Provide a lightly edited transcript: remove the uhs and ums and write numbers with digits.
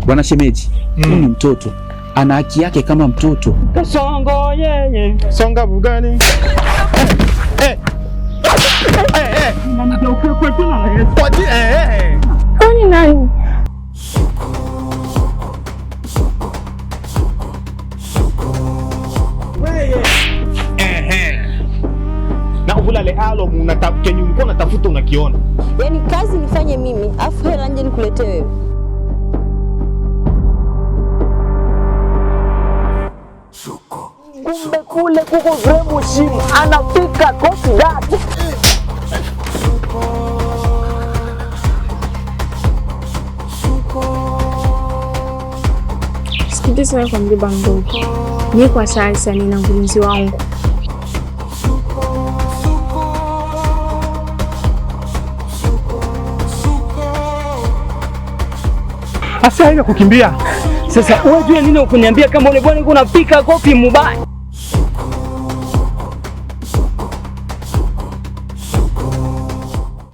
Bwana shemeji, huyu ni mtoto, ana haki yake kama mtoto. Kasongo yeye. Songa bugani. Eh. Eh, eh. Kwa jina la Yesu. Kwa jina eh, eh. Huyu ni nani? Eh. Na uvulale alo kenye ulikuwa unatafuta unakiona. Yaani kazi nifanye mimi, afu hela nje nikuletee wewe. Kumbe kule kuko vremu shimu anapika kofi dati. Sikiti sana kwa mjomba mdogo. Ni kwa sasa nina mlinzi wangu. Asia ile kukimbia. Sasa wewe jua nini ukuniambia kama ule bwana yuko unapika kofi mubaya?